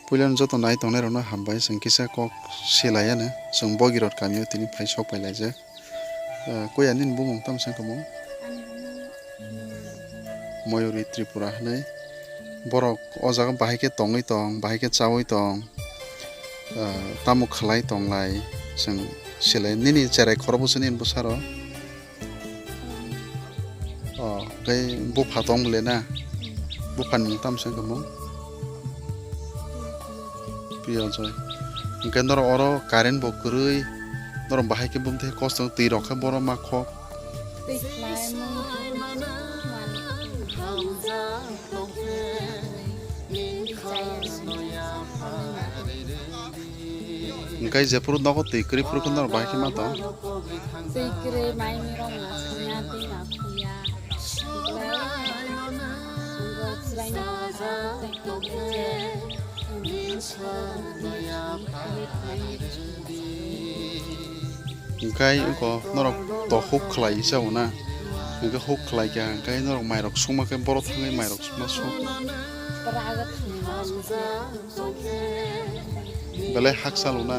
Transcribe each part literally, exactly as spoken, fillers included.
Puilano joto nai tongnai rokno hambai, chwng kisa kok silai ano, chwng Bogirot kamio tini phai sok pai laijak. Ah, kuya nini bumung tamo se wngkha mo? Moyori Tripura hinwi. Borok o jaga bahai khe tongwi tong, bahai khe chaui tong, ah, tamo khlai tong lai, chwng silai. Nini cherai khorokbo se nini bwsaro? Oh, tei bupha tong bole na? Buphani mung tamo se wngkha mo? Priya Joy. Hwnkhe norok oro current bo kwrwi, norok bahai khe bumtwi kosto twi rok khe borok ma khok. Twi khlaimung. Hwnkhe jephuru nogo twi kwrwi phuru khe norok bahai khe ma tong? Twi kwrwi mai mui rok ma khuya, twi ma khuya. Hwnkhe chwraino twi kwrwi je. Hwnkhe eko norok to huk khlai hisa bo na? Hwnkhe huk khlai kha, hwnkhe norok mairok suma khe borok thangwi mairok suma suk. Belai hakchal o na.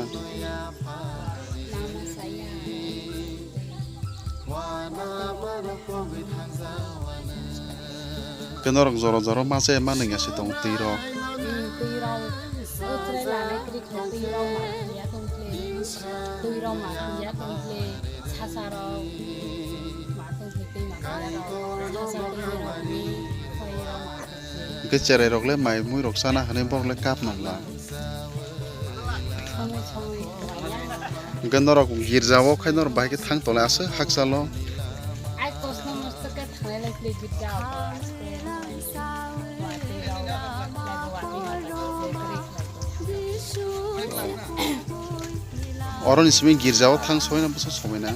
Khe norok jora jora ma chaya manwi ya se tongo twi rok. Twi rok. O chwrai lanai kwrwi khe twi rok ma khuya tong khe. Twi rok ma khuya tong khe. Sasa rok. Ma tong khe twi ma khuya rok. Sasa twi rok ni khoi rok ma tong khe. Hwnkhe cherai rok le mai mui rok chana hinwi borok le kap nang la. Hwnkhe norok girja o khai norok bahai khe thang tong lai aswk hakchal o. Ai kosno mosto khe thanglai lai khe girja o. Oro ni simi girja o thang soina bwsa somai na.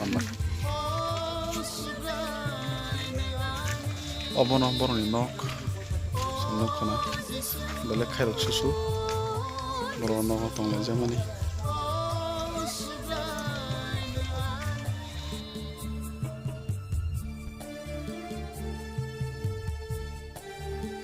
Hamba. Obono borokni nok, nok khana belai khairok susu borok nogo tonglaijak mani.